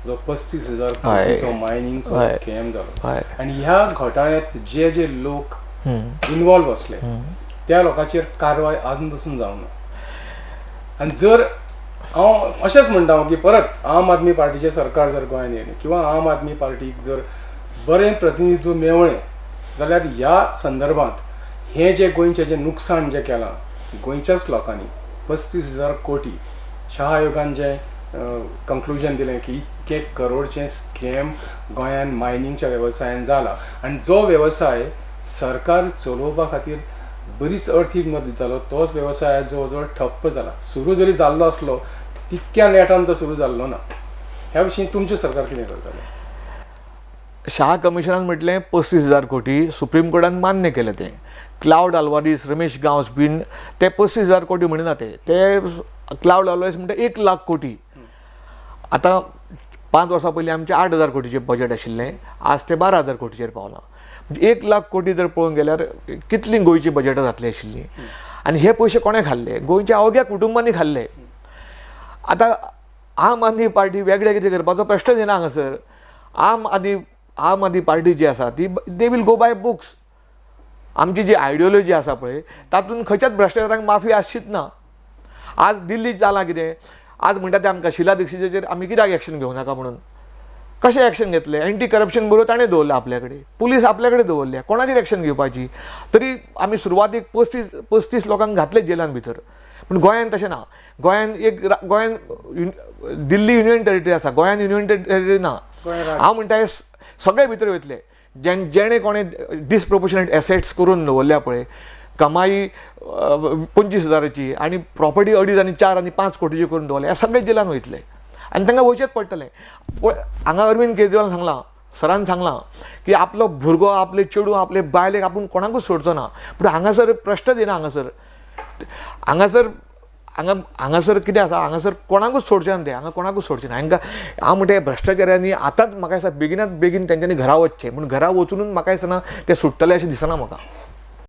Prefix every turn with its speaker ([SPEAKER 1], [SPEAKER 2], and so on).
[SPEAKER 1] जो 35,000 कोटीचो मायनिंगचो स्कॅम जालो आनी ह्या घोटाळ्यांत जे जे लोक इन्वॉल्व आसले त्या लोकांचेर कारवाय आजून पसून जावना. आनी जर हांव अशेंच म्हणटा की परत आम आदमी पार्टीचें सरकार जर गोंयांत येयलें किंवा आम आदमी पार्टीक जर बरें प्रतिनिधित्व मेळ्ळें जाल्यार ह्या संदर्भात हें जें गोंयचें जें नुकसाण जें केलां गोंयच्याच लोकांनी 35,000 कोटी, शाह आयोगान जें कंक्लुजन दिलें की इतके करोडचें स्कॅम गोंयान मायनिंगच्या वेवसायान जाला आनी जो वेवसाय सरकार चलोवपा खातीर बरीच अर्थीक मदत दितालो तोच वेवसाय आयज जवळ जवळ ठप्प जाला. सुरू जरी जाल्लो आसलो तितक्या नेटान तो सुरू जाल्लो ना. ह्या विशीं तुमचें सरकार कितें करतलें?
[SPEAKER 2] शाह कमिशनान म्हटलें 35,000 कोटी, सुप्रीम कोर्टान मान्य केलें तें. क्लावड आल्वारीस, रमेश गांवस बीन ते 35,000 कोटी म्हणिना, ते क्लावड आल्वारीस म्हणटा 1 लाख कोटी. आतां 5 वर्सां पयलीं आमचें 8,000 कोटीचें बजेट आशिल्लें, आज तें 12,000 कोटीचेर पावलां. म्हणजे 1 लाख कोटी जर पळोवंक गेल्यार कितलीं गोंयचीं बजेटां जातलीं आशिल्लीं. आनी हे पयशे कोणें खाल्ले? गोंयच्या अवघ्या कुटुंबांनी खाल्ले. आतां आम आदमी पार्टी वेगळें कितें करपाचो प्रश्नच येना हांगासर. आम आदमी पार्टी जी आसा ती they will go by books. आमची जी आयडियोलॉजी आसा पळय तातूंत खंयच्याच भ्रश्टाचारांक माफी आसचीच ना. आज दिल्लीत जालां कितें, आज म्हणटा तें आमकां शिला दीक्षिताचेर आमी कित्याक एक्शन घेवं नाका म्हणून कशें एक्शन घेतलें? एंटी करप्शन ब्युरो ताणें दवरला आपल्या कडेन, पुलीस आपल्या कडेन दवरल्या, कोणाचेर एक्शन घेवपाची? तरी आमी सुरवातीक 35 लोकांक घातले जेलान भितर. पूण गोंयान तशें ना. गोंयान एक गोंयान दिल्ली युनियन टेरिटरी आसा, गोंयान युनियन टेरिटरी ना. हांव म्हणटा हे सगळे भितर वयतले जेणे कोणें डिसप्रोपोर्शनेट एसेट्स करून दवरल्या पळय, कमाई 25,000ची आनी प्रॉपर्टी 2.5 आनी 4 आनी 5 कोटीची करून दवरल्या, हे सगळे जेलान वयतले आनी तांकां वयचेंच पडटलें. हांगा अरविंद केजरीवालान सांगलां, सरान सांगलां की आपलो भुरगो, आपले चेडूं, आपले बायलेक आपूण कोणाकूच सोडचो ना. पूण हांगासर प्रश्नच येना. हांगासर हांगासर हांगा हांगासर कितें आसा, हांगासर कोणाकूच सोडचें ना ते, हांगा कोणाकूच सोडचें ना. हांकां हांव म्हणटा भ्रश्टाचाऱ्यांनी आतांच म्हाका दिसता बेगिनात बेगीन तेंच्यांनी घरा वचचें, पूण घरा वचुनूच म्हाका दिसना ते सुट्टले अशें दिसना म्हाका.